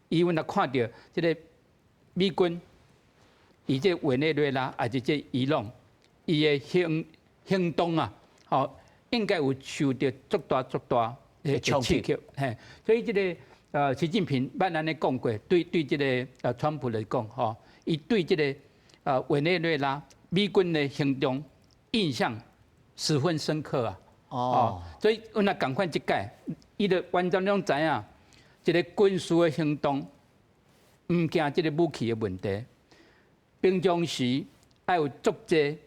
伊阮若看著這個美軍，伊這委內瑞拉，抑是這伊朗，伊的行動啊，吼，應該有受著足大足大的刺激，嘿。所以這個習近平捌按呢講過，對這個川普來講，吼，伊對這個委內瑞拉美軍的行動印象十分深刻啊。哦，所以阮若仝款這擺，伊就完全攏知影，一個軍事的行動，毋驚這個武器的問題。平常時愛有足濟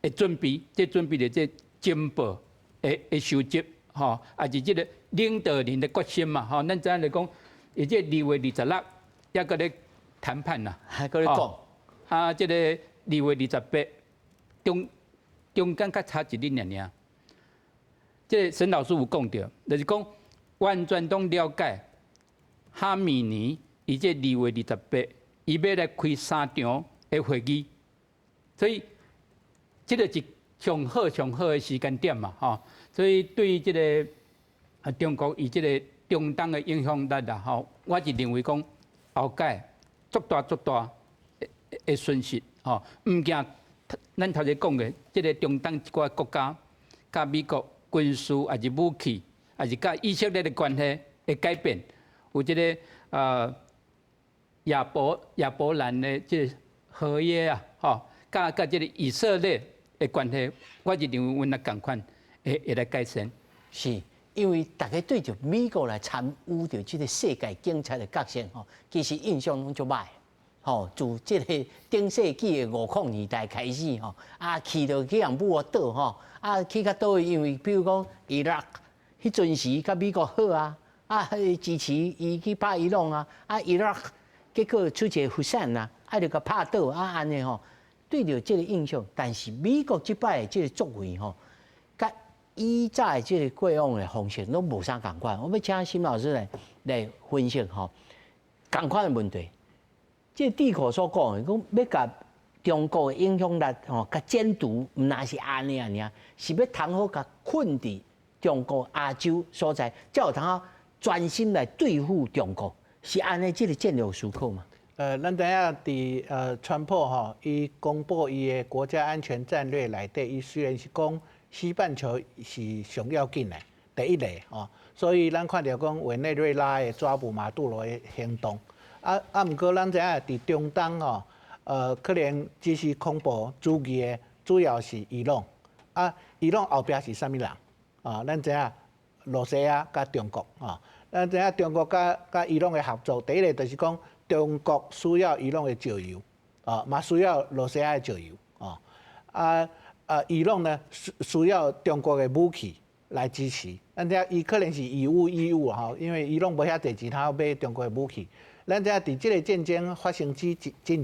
的準備，這準備的這情報的收集，吼，抑是這個領導人的決心嘛，吼。咱知影來講，伊這2月26，猶閣咧談判啦，還閣咧講。啊，這個2月28，中間較差一日爾爾。這個沈老師有講著，就是講完全攏了解哈米尼，伊這2月28。伊欲來開三場的會議，所以這个是上好上好的時間點嘛，吼。所以對這个中國伊這个中東的影響力啦，吼，我是認為講後蓋足大足大的損失，吼，毋驚咱頭先講的這个中東一寡國家，佮美國軍事抑是武器，抑是佮以色列的關係會改變，有這个亞伯蘭的這个合約啊，吼，佮這个以色列的關係，我是認為阮也仝款會來改善。是，因為大家對著美國來參與著這个世界警察的角色吼，其實印象攏足歹。吼，自這个頂世紀的50年代開始吼，去著去予舞倒吼，去較倒因為比如講伊拉克，彼陣時佮美國好啊，支持伊去拍伊朗啊，伊拉克結果出一个胡賽啊，就共拍倒啊，按呢吼，對著這个印象，但是美國這擺的這个作為吼，佮以早的這个過往的方式攏無啥仝款。我欲請沈老師來分析吼，仝款的問題。這个智庫所講的，講欲共中國的影響力吼，共剪除，毋但是按呢爾，是欲通好共困佇中國亞洲所在，才有通好專心來對付中國，是按呢這个戰略思考嗎？咱知影佇川普吼，伊公布伊的國家安全戰略內底，伊雖然是講西半球是上要緊的第一個吼，所以咱看著講委內瑞拉的抓捕馬杜羅的行動，毋過咱知影佇中東吼，可能支持恐怖主義的主要是伊朗，伊朗後壁是啥物人？咱知影羅西亞佮中國啊，咱知影中國佮伊朗的合作，第一个就是講中國需要伊朗的石油，嘛需要羅西亞的石油，伊朗呢需要中國的武器來支持，咱知影伊可能是以物易物吼，因為伊朗無遐濟錢，通買中國的武器。咱知影佇這个戰爭發生之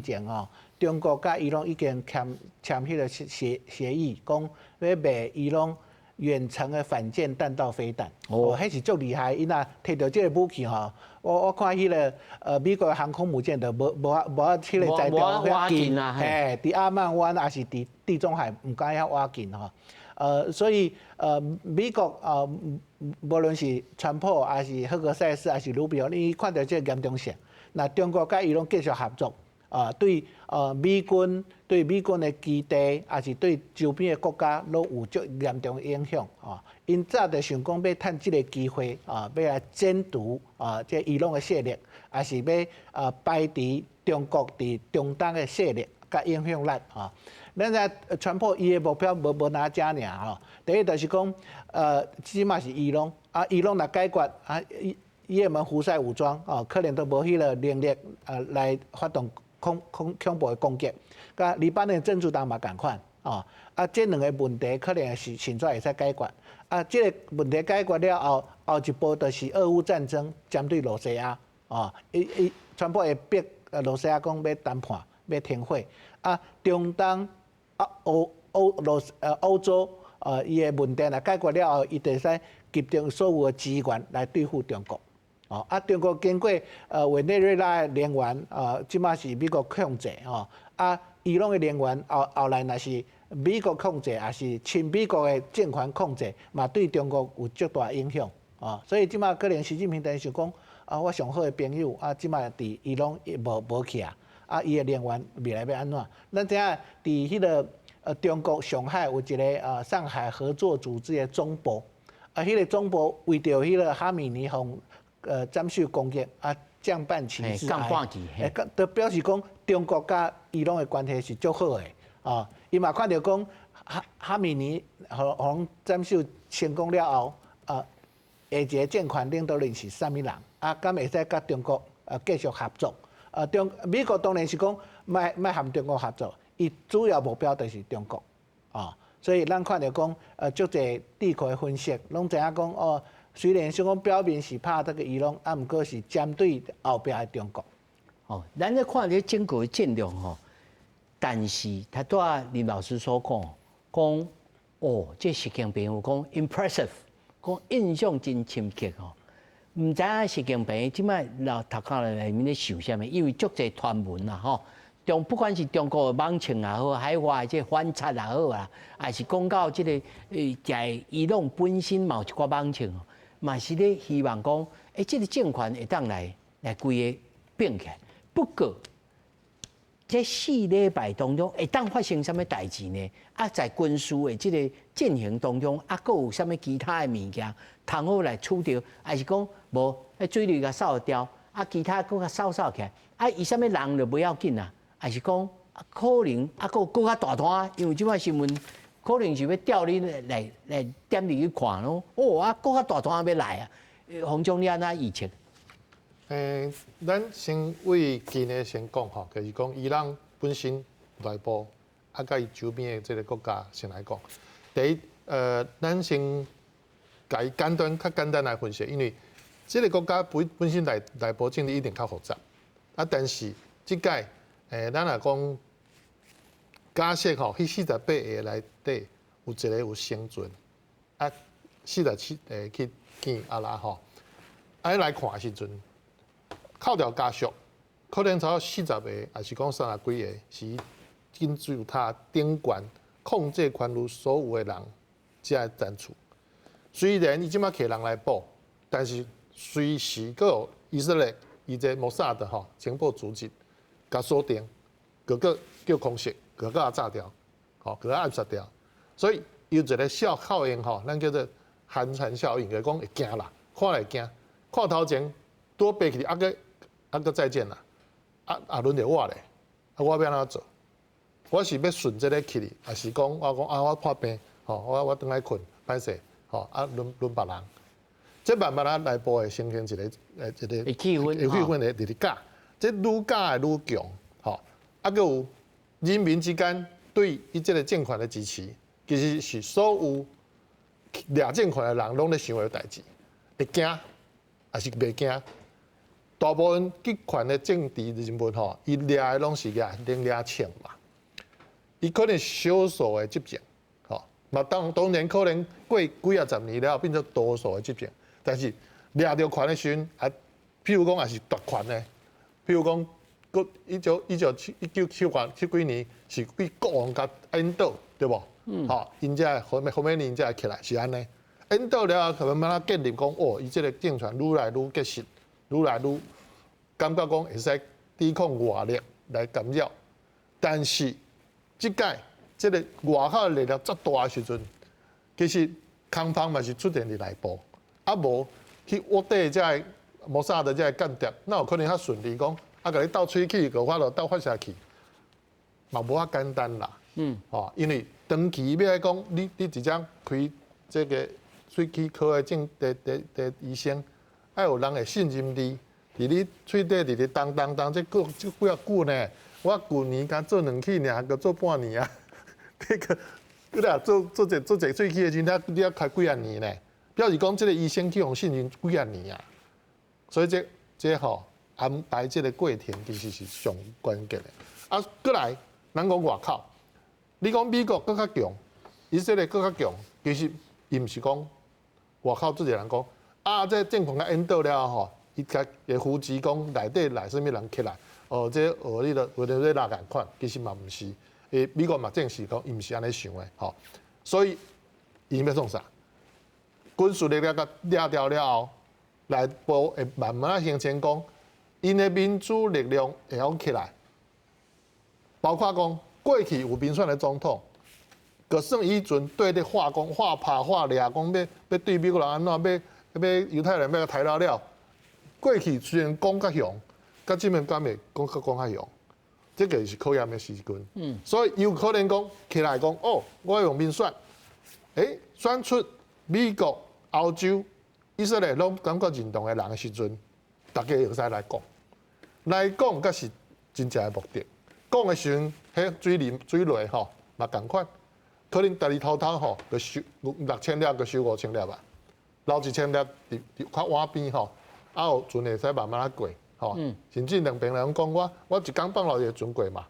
前吼，中國佮伊朗已經簽彼个協議，講欲賣伊朗遠程的反艦彈道飛彈。哦，彼是足厲害，伊若提著這个武器吼，我看彼个美國的航空母艦就無彼个在遐近，嘿，佇阿曼灣抑是佇地中海，毋敢遐倚近吼。所以美國無論是川普，抑是赫格塞斯，抑是魯比奧，你看著這个嚴重性。那中國佮伊朗繼續合作，對美軍的基地，抑是對周邊的國家，攏有足嚴重的影響啊。𪜶早就想講欲趁這个機會啊，欲來剪除這伊朗的勢力，抑是欲排除中國佇中東的勢力佮影響力啊。咱知川普伊的目標無若遮爾吼，第一就是講，這馬是伊朗，伊朗若解決也門胡塞武裝啊，可能都無彼个能力來發動恐怖的攻擊。佮黎巴嫩真主黨嘛仝款啊，這兩个問題可能是現在會使解決。這个問題解決了後，後一步就是俄烏戰爭針對羅西亞啊，伊川普會逼羅西亞講欲談判，欲停火。中東歐洲伊的問題若解決了後，伊就會使集中所有的資源來對付中國。中國經過委內瑞拉的能源，這馬是美國控制吼，伊朗的能源後來若是美國控制，抑是親美國的政權控制，嘛對中國有足大影響啊。所以這馬可能習近平等於想講，我上好的朋友啊，這馬佇伊朗無去啊，伊的能源未來欲按怎？咱知影佇彼个中國上海有一个上海合作組織的總部，彼个總部為著彼个哈米尼予斬首攻擊降半旗致哀，就表示講中國佮伊朗的關係是足好的啊。伊嘛看著講哈米尼予斬首成功了後，下一个政權領導人是啥物人？敢會使佮中國繼續合作？美國當然是講莫和中國合作，伊主要目標就是中國啊。所以咱看著講，足濟智庫的分析，攏知影講哦。雖然說講表面是拍這个伊朗，毋過是針對後壁的中國。哦，咱咧看這整個戰略吼，但是他拄仔林老師所講，講哦，這習近平有講 impressive，講印象真深刻吼。毋知影習近平這擺老頭殼內面咧想啥物？因為足濟傳聞啦，吼，中不管是中國的網情也好，海外這反賊也好啊，還是講到這個在伊朗本身嘛有一寡網情，嘛是咧希望講，這個政權會當來規个變起來。不過，這4禮拜當中會當發生啥物代誌呢？啊，在軍事的這個進行當中，啊，閣有啥物其他的物件通好來處掉，還是講無？彼水雷共掃掉，啊，其他閣較掃掃起來，啊，伊啥物人就不要緊啊？還是講可能啊，閣閣較大攤？因為這擺新聞可能是欲調你來點入去看咯。哦，啊，閣較大攤欲來啊！洪總你按怎預測？咱先為近的先講吼，就是講伊朗本身內部啊，佮伊周邊的這個國家先來講。第一，咱先共伊簡單較簡單來分析，因為這個國家本身內部政治一定較複雜。啊，但是這擺，咱若講假設吼，彼48個內底有一個有生存，啊，47個去見阿拉吼，按呢來看的時陣，扣掉家屬，可能差不多40個，抑是講30幾個，是金字塔頂懸控制權力所有的人才會爭取。雖然伊這擺摕人來補，但是隨時閣有以色列伊這摩薩德吼情報組織共鎖定，閣閣叫空襲，閣閣炸掉，吼閣暗殺掉。所以有一個效應吼，咱叫做寒蟬效應，就是講會驚啦，看會驚，看頭前拄爬起，啊閣啊閣再見啦，啊啊輪著我咧，啊我欲按怎做？我是欲順這个去哩，抑是講我講啊我破病，吼我轉來睏，歹勢，吼啊輪輪別人。這慢慢仔內部會形成一個氣氛，氣氛會直直咬，這愈咬會愈強，吼啊閣有人民之間對伊這個政權的支持，其實是所有掠政權的人攏咧想的代誌，會驚抑是袂驚？大部分極權的政治人物吼，伊掠的攏是掠能掠槍嘛，伊可能少數的執政，吼，嘛當然可能過幾仔十年了後變做多數的執政，但是掠著權的時陣，啊，譬如講也是奪權的，譬如講，閣一九七一九七八七幾年是對國王共引倒，對無？吼，𪜶才會後面𪜶才會起來，是按呢。引倒了後，可能慢慢建立講，哦，伊這個政權愈來愈結實。愈來愈感覺講會使抵抗外力來干擾，但是這擺這個外口力量遮大的時陣，其實空縫嘛是出現佇內部，啊無去臥底這个摩薩德這个間諜，哪有可能較順利講啊？共你鬥喙齒，閣有法度鬥發射器，嘛無遐簡單啦。吼，因為長期欲來講，你直接開這個喙齒科的政的的的醫生。愛有人會信任你，佇你喙底佇咧當當當，這久這幾仔久呢？我舊年才做兩齒爾，閣做半年啊。這個你若做做一做一喙齒的時陣，你愛開幾仔年呢？表示講這個醫生去予信任幾仔年啊。所以這這吼安排這個過程其實是上關鍵的。啊，閣來，咱講外口，你講美國閣較強，以色列閣較強，其實伊毋是講外口這濟人講。啊！這政權共引倒了吼，伊共會扶持講內底來啥物人起來，哦，這哦，你著為著咧拉仝款，其實嘛毋是。美國嘛證實講，伊毋是按呢想的，吼。所以伊欲創啥？軍事力量共掠掉了後，內部會慢慢仔形成講，𪜶的民主力量會曉起來，包括講過去有民選的總統，就算伊彼陣對咧化講、化拍、化掠，講欲欲對美國人按怎欲。欲猶太人欲共刣了了，過去雖然講較雄，佮這擺敢會講較講較雄，這個是考驗的時陣。所以有可能講起來講，哦，我用民選，選出美國、歐洲、以色列攏感覺認同的人的時陣，大家會使來講，來講才是真正的目的。講的時陣，彼水雷水雷吼嘛仝款，可能家己偷偷吼就收6000粒，就收5000粒吧。留1000粒佇佇較倚邊吼，啊有船會使慢慢仔過吼，甚至兩邊人講我我一工放落一个船過嘛，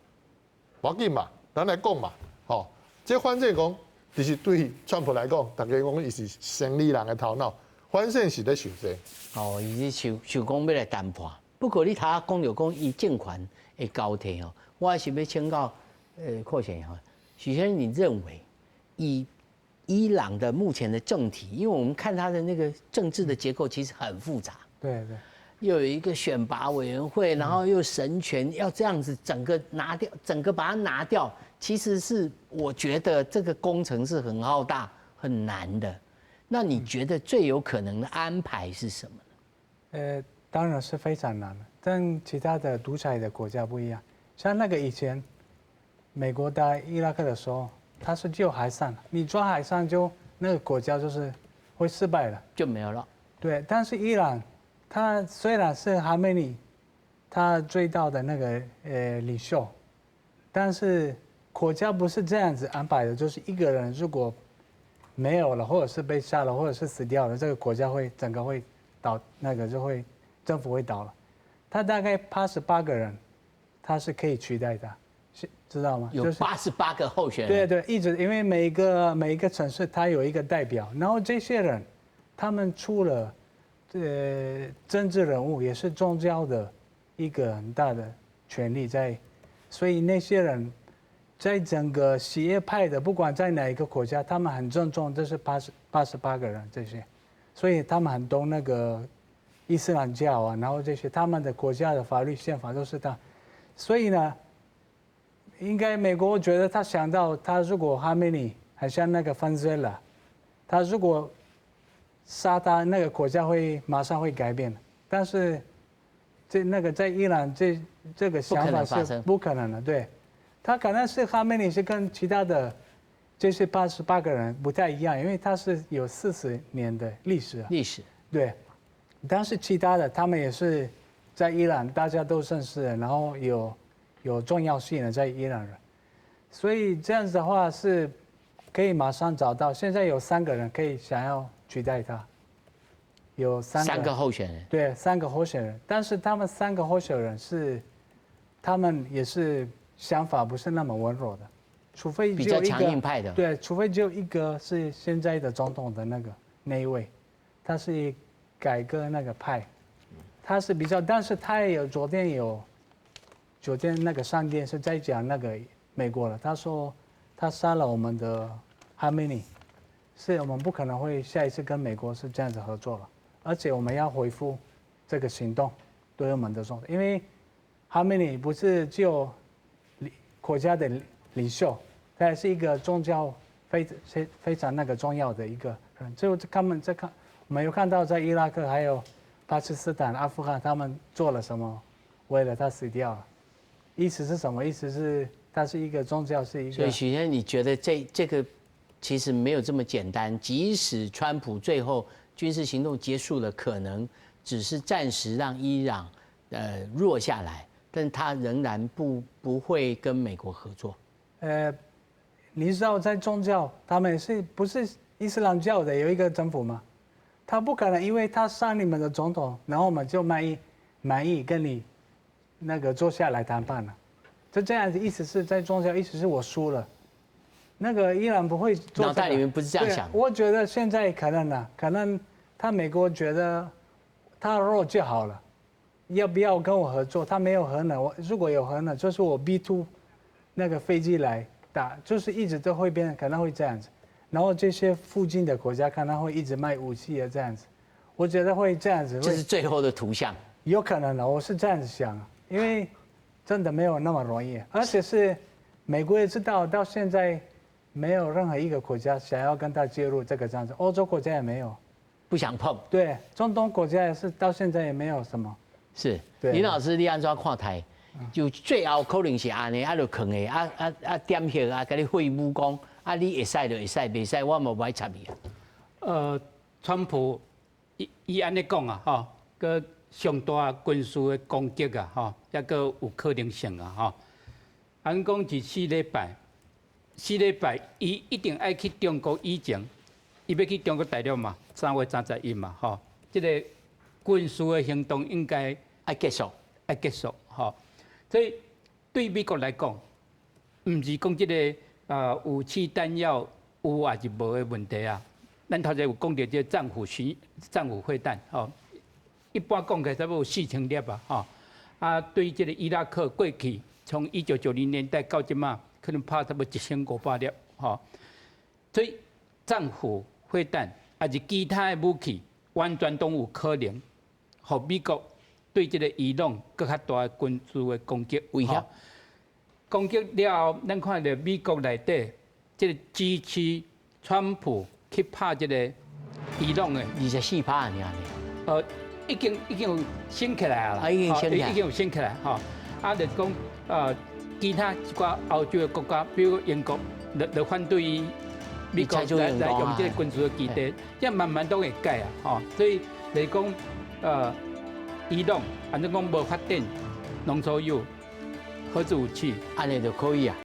無要緊嘛，咱來講嘛，吼，這反正講，其實對川普來講，大家講伊是生意人的頭腦，反正是咧想這。哦，伊是想想講欲來談判。不過你頭仔講著講伊政權會交替哦，我還是欲請教闊賢哈，許先生，你認為以伊朗的目前的政體，因為我們看他的那個政治的結構其實很複雜。又有一個選拔委員會，然後又神權，要這樣子整個拿掉，整個把它拿掉，其實是我覺得這個工程是很浩大、很難的。那你覺得最有可能的安排是什麼呢？當然是非常難的，但其他的獨裁的國家不一樣。像那個以前美國打伊拉克的時候，他是就海上，你抓海上就那個國家就是會失敗了，就沒有了。對，但是伊朗，他雖然是哈梅尼，他最大的那個領袖，但是國家不是這樣子安排的，就是一個人如果沒有了，或者是被殺了，或者是死掉了，這個國家會整個會倒，那個就會政府會倒了。他大概88個人，他是可以取代的，是知道嗎？有八十八個候選人。對對，一直因為每一個城市他有一個代表，然後這些人，他們出了政治人物，也是宗教的一個很大的權力在，所以那些人在整個什葉派的，不管在哪一個國家，他們很尊重，這是88個人這些，所以他們很懂那個伊斯蘭教啊，然後這些他們的國家的法律憲法都是他，所以呢，應該美國覺得他想到他如果哈梅尼，還像那個委內瑞拉，他如果殺他，那個國家會馬上會改變，但是這那個在伊朗這個想法是不可能的，對，他可能是哈梅尼是跟其他的這些八十八個人不太一樣，因為他是有40年的歷史。歷史。對，但是其他的他們也是在伊朗大家都認識，然後有重要性的在伊朗人，所以這樣子的話是可以馬上找到。現在有三個人可以想要取代他，有三個三個候選人，對，三個候選人，但是他們三個候選人是，他們也是想法不是那麼溫柔的，除非比較強硬派的，對，除非只有一個是現在的總統的那個那一位，他是改革那個派，他是比較，但是他也有昨天那個商店是在講那個美國了，他說他殺了我們的哈梅尼。是我們不可能會下一次跟美國是這樣子合作了，而且我們要恢復這個行動對我們的說，因為哈梅尼不是只有國家的領袖，他也是一個宗教非非非常那個重要的一個人。就他們在看，我們有看到在伊拉克還有巴基斯坦、阿富汗，他們做了什麼？為了他死掉了，意思是什麼？意思是他是一個宗教，是一個。所以許先生，你覺得這個？其實沒有這麼簡單。即使川普最後軍事行動結束了，可能只是暫時讓伊朗弱下來，但他仍然不會跟美國合作。你知道在宗教，他們是不是伊斯蘭教的有一個政府嗎？他不可能因為他殺你們的總統，然後我們就滿意跟你那個坐下來談判了。就這樣子，意思是在宗教，意思是我輸了。那個伊朗不會做。腦袋裡面不是這樣想。我覺得現在可能呢，可能他美國覺得他弱就好了，要不要跟我合作？他沒有核能，我如果有核能，就是我 B2 那個飛機來打，就是一直都會變，可能會這樣子。然後這些附近的國家可能會一直賣武器啊，這樣子。我覺得會這樣子。這是最後的圖像。有可能的，我是這樣子想，因為真的沒有那麼容易，而且是美國也知道到現在。沒有任何一個國家想要跟他介入這個戰爭，歐洲國家也沒有，不想碰。對，中東國家也是到現在也沒有什麼。是，林老師，你按怎看待？就最後可能是按呢，啊，就囥的，啊啊啊點核啊，共你揮武功，啊，你會使就會使，袂使我嘛無愛插你啊。川普伊按呢講啊，吼，閣上大軍事的攻擊啊，吼，抑閣有可能性啊，吼。按講是四禮拜。四禮拜，伊一定愛去中國以前，伊欲去中國大陸嘛，3月31嘛，吼，這個軍事的行動應該愛結束，愛結束，吼。所以對美國來講，毋是講這個武器彈藥有抑是無的問題啊。咱頭才有講著這個戰斧巡戰斧飛彈，吼，一般講起來差不多有4000粒啊，吼，啊，對這個伊拉克過去從1990年代到這馬，可能拍差不多1500粒，吼，所以戰斧飛彈抑是其他的武器，完全都有可能，予美國對這個伊朗閣較大的軍事的攻擊威脅。攻擊了後，咱看著美國內底這個支持川普去拍這個伊朗的24趴爾呢？已經有升起來啊，已經升起來，已經有升起來吼。啊，就是講其他一寡歐洲的國家，比如英國，就反對美國來用這個軍事的基地，這慢慢都會改啊，吼。所以來講，伊朗按怎講無發展濃縮鈾核子武器，按呢就可以啊。